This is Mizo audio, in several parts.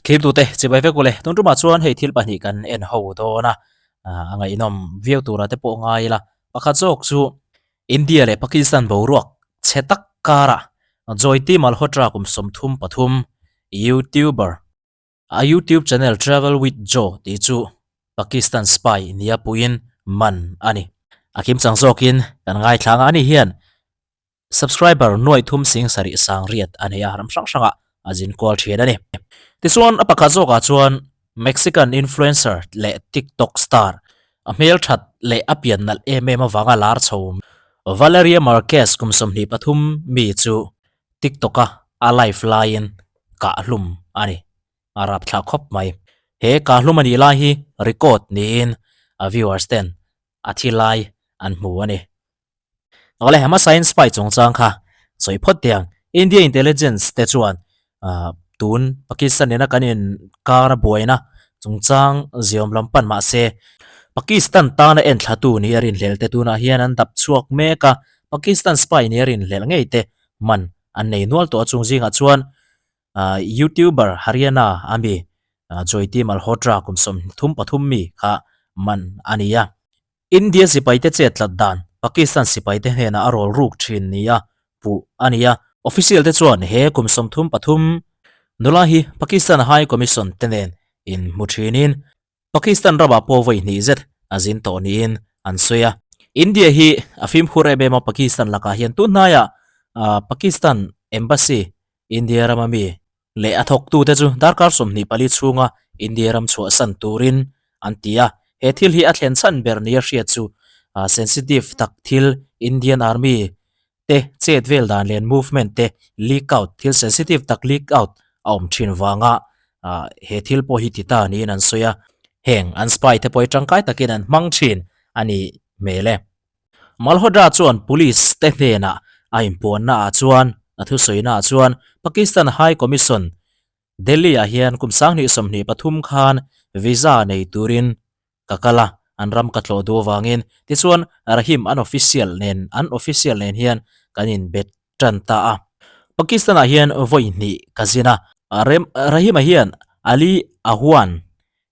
Thiltute chibai vek ule, tun tumah chuan hei thil pahnih kan en ho dawn a, a ngaihnawm viau tura te pawh ngai ila. Pakhat zawk chu India leh Pakistan boruak chhe tak karah Joyti Malhotra kum 33 YouTuber, a YouTube channel Travel with Joe tih chu Pakistan spy nia puiin man a ni. A kimchang zawkin kan ngaithla ang a, ani hian Subscriber nuai thum sing sarih sang riat a nei a, ram hrang hrangah a zin kual thin a ni. Tichuan, a pakhat zawkah chuan Mexican influencer leh TikTok star, a hmelthat leh a pian nalh em em avanga lar chho Valeria Marquez kum 23 mi chu TikTok-a a live laiin kah hlum a ni. A rapthlah khawp mai. He kah hlum a nih lai hi record niin a viewers ten a thi lai an hmu a ni. Awle hmasa in spy chungchang kha sawi phawt teh ang. India intelligence te chuan tun Pakistan nena kan in kar a buaina chungchang ziawm lam pan mah se Pakistan tana en thla tu ni a rinhlelh te tunah hian an dap chhuak mek a, Pakistan spy ni a rinhlelh ngei te man an nei nual tawh a chung zingah chuan YouTuber Haryana ami Joyti Malhotra kum 33 mi kha man a ni a. India sipaite chet tlat dan Pakistan sipaite hnenah a rawl ruk thin nia puh a ni a. Official te chuan he kum 33 nula hi Pakistan High Commission te nen inhmu thinin Pakistan ramah pawh vawi hnih zet a zin tawh niin an sawi a. India hi a fimkhur em em a Pakistan lakah hian tun hnaiah Pakistan Embassy India rama mi leh a thawktute chu darkar 24 chhunga India ram chhuahsan turin an ti a. He thil hi a thlen chhan ber nia hriat chu sensitive tak thil Indian Army te chet vel dan leh an movement te leak out, thil sensitive tak leak out a awm thin vanga he thil pawh hi ti ta niin an sawi a. Heng an spy te pawh hi tangkai takin an hmang thin a nih hmel e. Malhotra chuan police te hnenah a inpuanna ah chuan a thusawi ah chuan Pakistan High Commission Delhi ah hian kum 2023 khan visa nei turin ka kal a, an ram ka tlawh duh avangin. Tichuan Rahim an official nen an official nen hian kan inbe tan ta a. Pakistan ah hian vawi hnih ka zin a, Rahim-a hian Ali Ahwan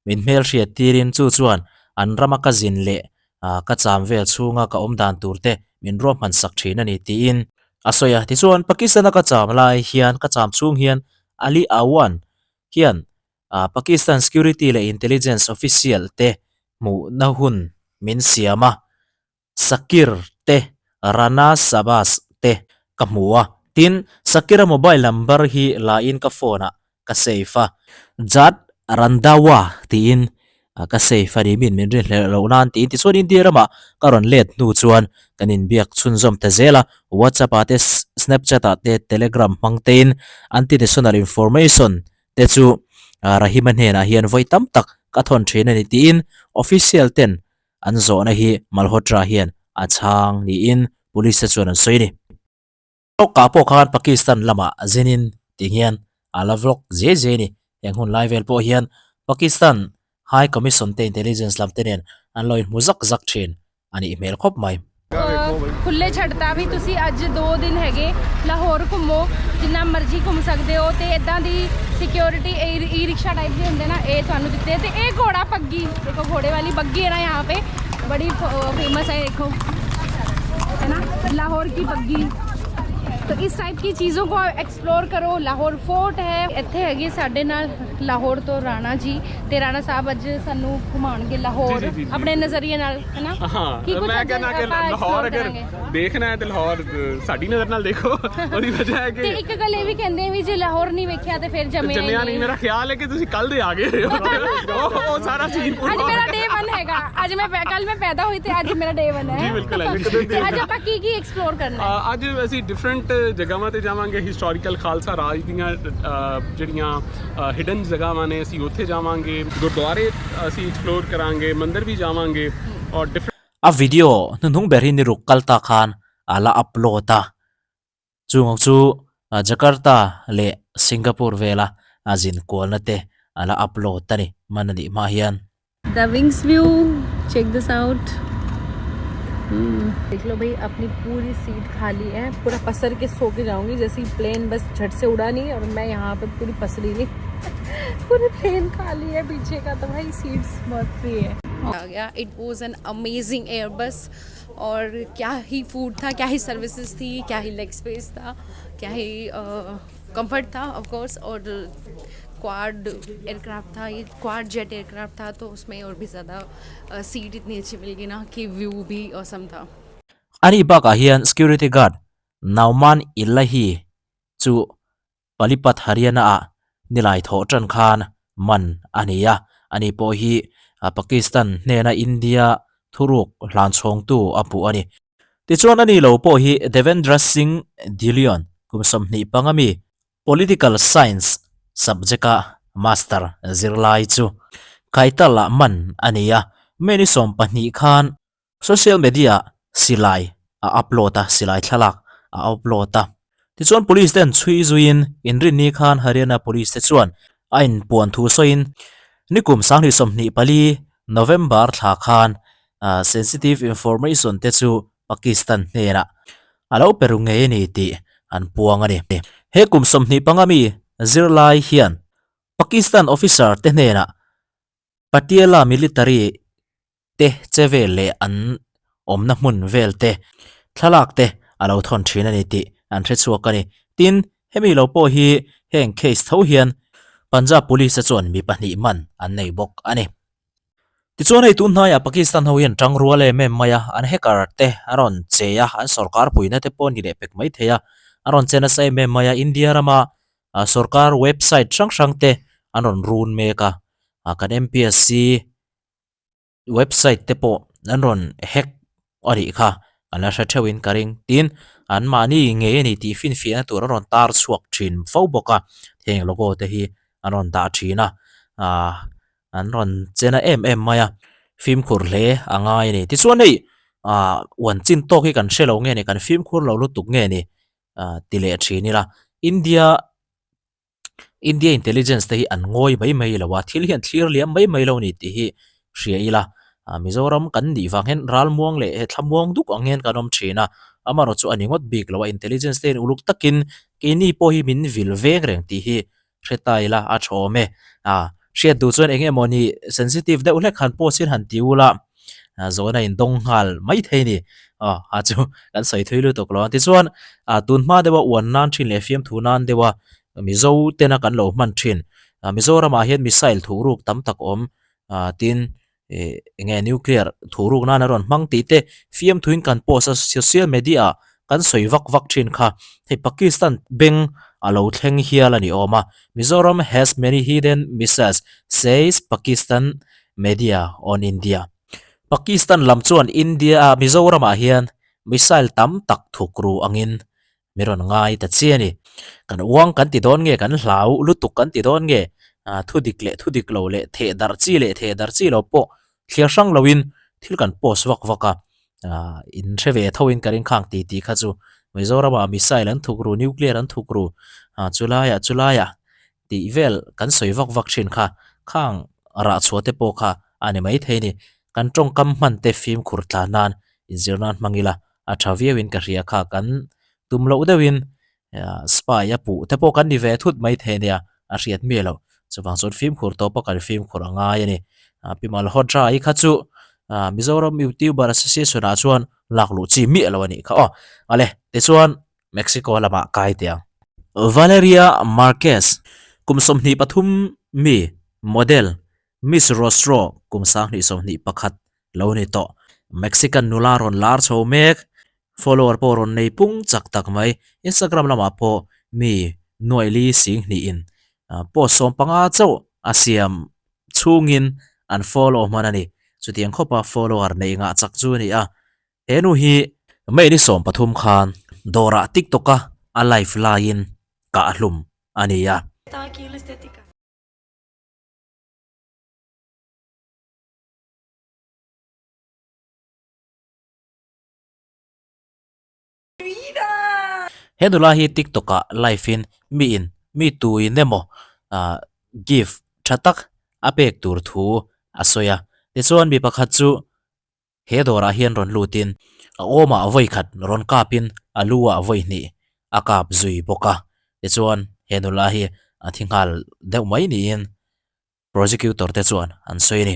min hmelhriat tirin chu chuan an rama ka zin leh ka cham vel chhunga ka awm dan tur te min ruahman sak thin a ni tiin a sawi a. Tichuan Pakistan-a ka cham lai hian ka cham chhung hian Ali Ahwan hian Pakistan security leh intelligence official te hmuhna hun min siam a. Sakir te, Rana Sabas te ka hmu a. Tin, Sakira mobile number hi la in ka phone ah ka save a. Jat Randhawa tiin ka save a ni, min min rinhlelh loh nan tiin. Tichuan India ramah ka rawn let hnu chuan kan inbiak chhunzawm ta zel a. WhatsApp ah te, Snapchat ah te, Telegram hmang tein anti-national information te chu Rahima hnenah hian vawi tam tak ka thawn thin a ni tiin official ten An zawhna hi Malhotra hian a chhang niin police te chuan an sawi a ni. Vlog-ah pawh khan Pakistan lamah zinin tih hian a la vlog zai zai a ni. Heng hun lai vel pawh hian Pakistan High Commission te intelligence lam te nen an lo inhmu zak zak thin a nih hmel khawp mai. ਖੁੱਲੇ ਛੱਡਤਾ ਵੀ ਤੁਸੀਂ ਅੱਜ 2 ਦਿਨ ਹੈਗੇ ਲਾਹੌਰ ਘੁੰਮੋ ਜਿੰਨਾ ਮਰਜ਼ੀ ਘੁੰਮ ਸਕਦੇ ਹੋ ਤੇ ਇਦਾਂ ਦੀ ਸਿਕਿਉਰਿਟੀ ਈ ਰਿਕਸ਼ਾ ਟਾਈਪ ਦੇ ਹੁੰਦੇ ਨਾ ਇਹ ਤੁਹਾਨੂੰ ਦਿੱਤੇ ਤੇ ਇਹ ਘੋੜਾ ਪੱਗੀ ਦੇਖੋ ਘੋੜੇ ਵਾਲੀ ਬੱਗੀ ਹੈ ਨਾ यहाँ पे बड़ी फेमस है देखो है ना लाहौर की बग्गी तो इस टाइप की चीज़ों को एक्सप्लोर करो लाहौर फोर्ट है ਇੱਥੇ ਹੈਗੇ ਸਾਡੇ ਨਾਲ ਲਾਹੌਰ ਤੋਂ ਰਾਣਾ ਜੀ ਤੇ ਰਾਣਾ ਸਾਹਿਬ ਅੱਜ ਸਾਨੂੰ ਘੁਮਾਉਣਗੇ ਲਾਹੌਰ ਜੀ, ਜੀ, ਜੀ। ਆਪਣੇ ਨਜ਼ਰੀਏ ਨਾਲ ਹੈ ਨਾ ਕੀ ਹਾਂ ਕੁਛ ਮੈਂ ਅੱਜ ਕਹਿੰਦਾ ਕਿ ਆਪਾਂ ਲਾਹੌਰ explore ਅਗਰ ਕਰਾਂਗੇ? ਦੇਖਣਾ ਹੈ ਤੇ ਲਾਹੌਰ ਸਾਡੀ ਨਜ਼ਰ ਨਾਲ ਦੇਖੋ ਉਹਦੀ ਵਜ੍ਹਾ ਹੈ ਤੇ ਕਿ ਇੱਕ ਗੱਲ ਇਹ ਵੀ ਕਹਿੰਦੇ ਵੀ ਜੇ ਲਾਹੌਰ ਨਹੀਂ ਵੇਖਿਆ ਤੇ ਫਿਰ ਜੰਮਿਆ ਜੰਮਿਆ ਨਹੀਂ ਮੇਰਾ ਖਿਆਲ ਹੈ ਕਿ ਤੁਸੀਂ ਕੱਲ ਦੇ ਆ ਗਏ ਹੋ ਉਹ ਉਹ ਸਾਰਾ ਸੀਨ ਪੂਰਾ ਅੱਜ ਮੇਰਾ ਡੇ 1 ਹੈਗਾ ਅੱਜ ਮੈਂ ਕੱਲ ਮੈਂ ਪੈਦਾ ਹੋਈ ਤੇ ਅੱਜ ਮੇਰਾ ਡੇ 1 ਹੈ ਜੀ, ਬਿਲਕੁਲ ਹੈ ਜੀ। ਤੇ ਅੱਜ ਆਪਾਂ ਕੀ ਕੀ ਐਕਸਪਲੋਰ ਕਰਨਾ ਹੈ ਅੱਜ ਅਸੀਂ ਡਿਫਰੈਂਟ ਜਗ੍ਹਾਵਾਂ ਤੇ ਜਾਵਾਂਗੇ ਹਿਸਟੋਰੀਕਲ ਖਾਲਸਾ ਰਾਜ ਦੀਆਂ ਜਿਹੜੀਆਂ ਹਿਡਨ ਜਗ੍ਹਾਵਾਂ ਨੇ ਅਸੀਂ ਉੱਥੇ ਜਾਵਾਂਗੇ ਗੁਰਦੁਆਰੇ ਅਸੀਂ ਐਕਸਪਲੋਰ ਕਰਾਂਗੇ ਮੰਦਿਰ ਵੀ ਜਾਵਾਂਗੇ ਔਰ different A video hnuhnung ber hi ni ruk kal ta khan a la upload a, chung ang chu Jakarta leh Singapore vela a zin kualna te a la upload a ni man a nih hma hian. The wings view check this out देख लो भाई अपनी पूरी seat खाली है पूरा पसर के सो के जाऊंगी जैसे प्लेन बस झट से उड़ा नहीं और मैं यहाँ पे पूरी पसरी नहीं। पूरे प्लेन खाली है पीछे का तो भाई सीट्स बहुत फ्री है आ गया। It was an amazing Airbus और क्या ही फूड था, क्या ही सर्विसेज थी, क्या ही लेग स्पेस था, क्या ही कंफर्ट था ऑफ कोर्स। और क्वाड एयरक्राफ्ट था ये, quad jet aircraft था, तो उसमें और भी ज़्यादा सीट इतनी अच्छी मिल गई ना कि व्यू भी औसम था। Ani bakah hian security guard Nauman Illahi chu Panipat Haryana ah nilai thawh tan khan man a ni a, ani pawh hi Pakistan hnena India thuruk hlan chhawngtu a hmuh a ni. Tichuan ani lo pawh hi Devendra Singh Dhillon kum 25 mi Political Science subject a master zirlai chu Kaithal ah man a ni a, May ni 12 khan Social media ah silai a upload a, silai thlalak a upload a. Tichuan police te an chhui zuiin inrinni khan Haryana police te chuan a inpuan thu sawiin nikum 2024 November thla khan sensitive information te chu Pakistan hnenah a lo pe ru ngei a ni tih an puang a ni. He kum 25 mi zirlai hian Pakistan officer te hnenah Patiala military te che vel leh an awmna hmun vel te thlalak te a lo thawn thin a ni tih an hre chhuak a ni. Tin, hemi lo pawh hi heng case tho hian Punjab Police te chuan mi pahnih man an nei bawk a ni. Tichuan hei tun hnaiah Pakistan ho hian tang rual em em mai a, an hacker te an rawn che a, an sorkar puina te pawh a ni leh pek mai thei a, an rawn che nasa em em mai a, India rama sorkar website hrang hrang te an rawn run mek a, kan MPSC website te pawh an rawn hack a nih kha an la hre theuh in ka ring tin an mahni ngei a ni tih finfiahna tur an rawn tar chhuak thin fo bawk a heng logo te hi an rawn dah thin a ahh an rawn che na em em mai a fimkhur hle a ngai a ni tichuan hei ahh uan chin tawk hi kan hre lo nge ni kan fimkhur lo lutuk nge ni ahh ti leh thin ila India. India intelligence te hi an ngawi mai mai lo a, thil hi an thlir liam mai mai lo a ni tih hi hria ila. Mizoram kan nih vang hian ralmuang leh he thlamuang duk ang hian kan awm thin a, amaherawh chu a ni ngawt bik lo a, intelligence te hian uluk takin keini pawh hi min vil veng reng tih hi hre ta ila a tha awm e. Hriat duh chuan eng emaw ni sensitive deuh hlek han post hian han ti ula. Zawhna in dawng nghal mai thei ni. Aw a chu kan sawi thui lutuk lo a. Tichuan tun hma deuha uan nan thin leh fiamthu nan deuha Mizo tena kan lo hman thin. Mizoramah hian missile thuhruk tam tak awm tin eng nge nuclear thuhruk nan a rawn hmang tih te fiamthuin kan post a social media ah kan sawi vak vak thin kha. Hei Pakistan beng a lo thleng hial a ni awm a. Mizoram has many hidden missiles says Pakistan Media on India. Pakistan lam chuan India a Mizoram ah hian missile tam tak thuk ru angin mi rawn ngai ta chi a ni. Kan uang kan ti dawn nge kan hlau lutuk kan ti dawn nge thu dik leh thu dik lo leh theh darh chi leh theh darh chi lo pawh thliar hrang lo in thil kan post vak vak a in hre ve tho in ka ring khang ti tih kha chu Mizoram ah missile an thuk ru nuclear an thuk ru chulai ah chulai ah tih vel kan sawi vak vak thin kha, khang rah chhuah te pawh kha a ni mai thei a ni. Kan tawngkam hman te fimkhur tlan nan inzir nan hmang ila a tha viau in ka hria kha kan tum loh deuh in spy a puh te pawh kan ni ve thut mai thei a nia a hriat miah loh. Chuvang chuan fimkhur tawp a kan fimkhur a ngai a ni. Pi Malhotra hi kha chu Mizoram Youtuber Association ah chuan lak luh chi miah lo a nih kha aw. Awle tichuan Mexico lamah kai teh ang. Valeria Marquez, kum 23 mi, model, Miss Rostro kum 2021 lo ni tawh. Mexican nula rawn lar chho mek, follower pawh rawn nei pung chak tak mai. Instagram lamah pawh mi nuaih li sing hnihin post 15 chauh a siam chhungin an follow hman a ni. Chutiang khawpa follower neih ngah chak chu a ni a. He nu hi May ni 13 khan dawrah TikTok a a live laiin kah hlum a ni a. He nula hi TikTok ah live in mi in mi tuin emaw gift tha tak a pek tur thu a sawi a. Tichuan mi pakhat chu He dawrah hian rawn lutin a awmah vawi khat rawn kapin a lu ah vawi hnih a kap zui bawk a, tichuan he nula hi a thi nghal deuh mai niin. Prosecutor te chuan an sawi a ni.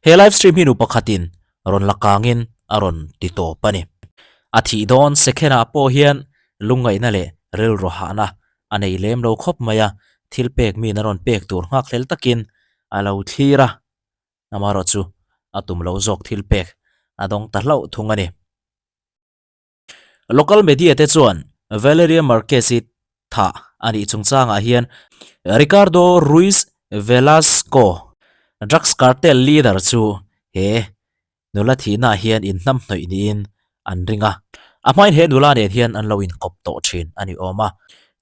He live stream hi nu pakhatin rawn la kangin a rawn ti tawp a ni. A thih dawn second-ah pawh hian lungngaihna leh rilru hahna a nei lem lo khawp mai a, thil pek min a rawn pek tur nghakhlel takin a lo thlir a, amaherawh chu a tum lo zawk thil pek a dawng ta hlauh thung a ni. Local media te chuan Valeria Marquez hi thah a nih chungchangah hian Ricardo Ruiz Velasco, drugs cartel leader chu he nula thihnaah hian inhnamhnawih niin an ring a. A hmain he nula nen hian an lo inkawp tawh thin a ni awm a,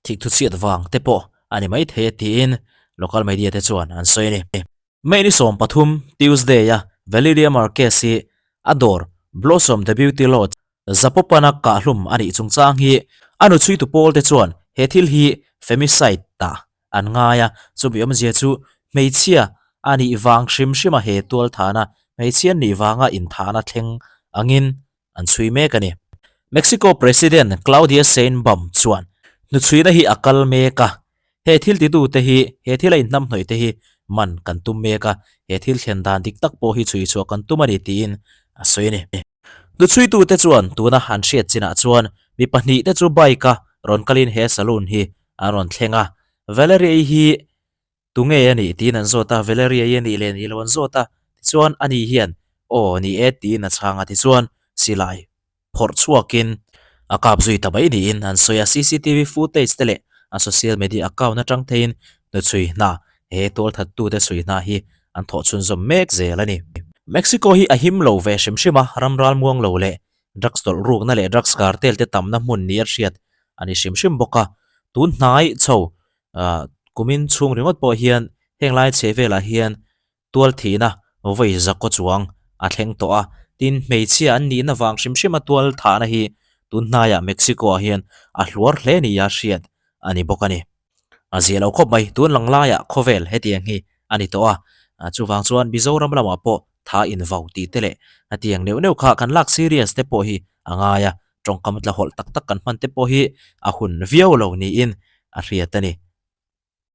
thikthuchhiat vang te pawh a ni maithei a tiin local media te chuan an sawi a ni. May ni 13, Tuesday-a Valeria Marquez hi a dawr Blossom The Beauty Lodge Zapopan-a kahhlum a nih chungchang hi a nu chhuitu pawl te chuan he thil hi femicide tah an ngai a, chumi awmzia chu hmeichhia a nih vang hrim hrima he tualthana hmeichhia an nih vanga inthahna thleng angin an chhui mek a ni. Mexico President Claudia Sheinbaum chuan hnuchhuina hi a kal mek a, he thil titute hi he thil a inhnamhnawih te hi man kan tum mek a, he thil thlen dan dik tak pawh hi chhui chhuah kan tum a ni tiin a sawi a ni. Hnuchhuitute chuan tuna an hriat chinah chuan mi pahnihte chu bike-a rawn kalin he saloon hi an rawn thleng a, Valerie-i hi Tunge a nih tiin an zawt a, Valeria i a nih leh nih lo an zawt a, tichuan ani hian aw ni e tiin a chhang a, tichuan silai phawrh chhuakin a kap zui ta mai niin an sawi a, cctv footage te leh a social media account atang theiin hnuchhui hna he tualthattute chhui hna hi an thawh chhunzawm mek zel a ni. Mexico hi a him lo ve hrim hrim a, ram ralmuang lo leh drugs tawlh rukna leh drugs cartel te tamna hmun ni a hriat a ni hrim hrim bawk a, tun hnai chho ah kumin chhung ringawt pawh hian heng lai chhe velah hian tual thihna vawi zakaw chuang a thleng tawh a, tin hmeichhia an nihna vang hrim hrim a tual thahna hi tun hnaiah Mexico ah hian a hluar hle nia hriat a ni bawk a ni. A zia lo khawp mai, tun lang laiah khawvel hetiang hi a ni tawh a, chuvang chuan Mizoram lamah pawh tha invau tih te leh hetiang neuh neuh kha kan lak serious te pawh hi a ngai a, tawngkam tla hawlh tak tak kan hman te pawh hi a hun viau lo niin a hriat a ni.